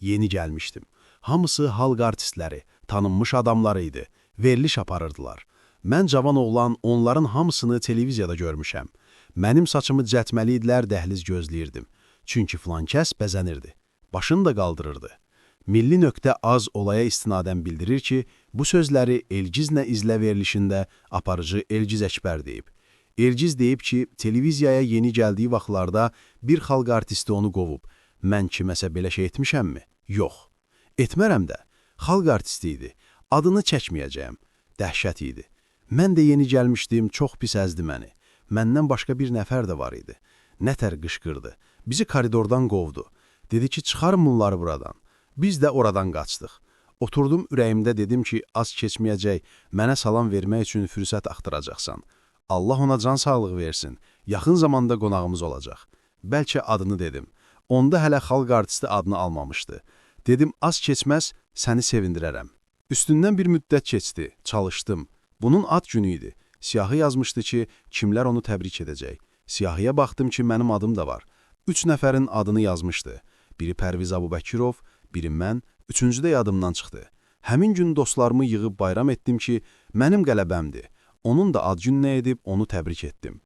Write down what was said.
Yeni gəlmişdim. Hamısı xalq artistləri, tanınmış adamları idi. Veriliş aparırdılar. Mən cavan oğlan onların hamısını televiziyada görmüşəm. Mənim saçımı düzəltməli idilər, dəhliz gözləyirdim. Çünki filan kəs bəzənirdi. Başını da qaldırırdı. Milli.az olaya istinadən bildirir ki, bu sözləri Elgizlə izlə verilişində aparıcı Elgiz Əkbər deyib. Elgiz deyib ki, televiziyaya yeni gəldiyi vaxtlarda bir xalq artisti onu qovub. Mən kiməsə belə şey etmişəmmi? Yox. Etmərəm də. Xalq artisti idi. Adını çəkməyəcəyəm. Dəhşət idi. Mən də yeni gəlmişdim, çox pis əzdi məni. Məndən başqa bir nəfər də var idi. Nətər qışqırdı. Bizi koridordan qovdu. Dedi ki, çıxarın bunları buradan. Biz də oradan qaçdıq. Oturdum ürəyimdə dedim ki, az keçməyəcək, mənə salam vermək üçün fürsət axtaracaqsan. Allah ona can sağlığı versin. Yaxın zamanda qonağımız olacaq. Bəlkə adını dedim. Onda hələ xalq artisti adını almamışdı. Dedim, az keçməz, səni sevindirərəm. Üstündən bir müddət keçdi, çalışdım. Bunun ad günü idi. Siyahı yazmışdı ki, kimlər onu təbrik edəcək. Siyahıya baxdım ki, mənim adım da var. 3 nəfərin adını yazmışdı. Biri Pərviz Abubəkirov, biri mən, üçüncü də yadımdan çıxdı. Həmin gün dostlarımı yığıb bayram etdim ki, mənim qələbəmdir. Onun da ad gününə edib onu təbrik etdim.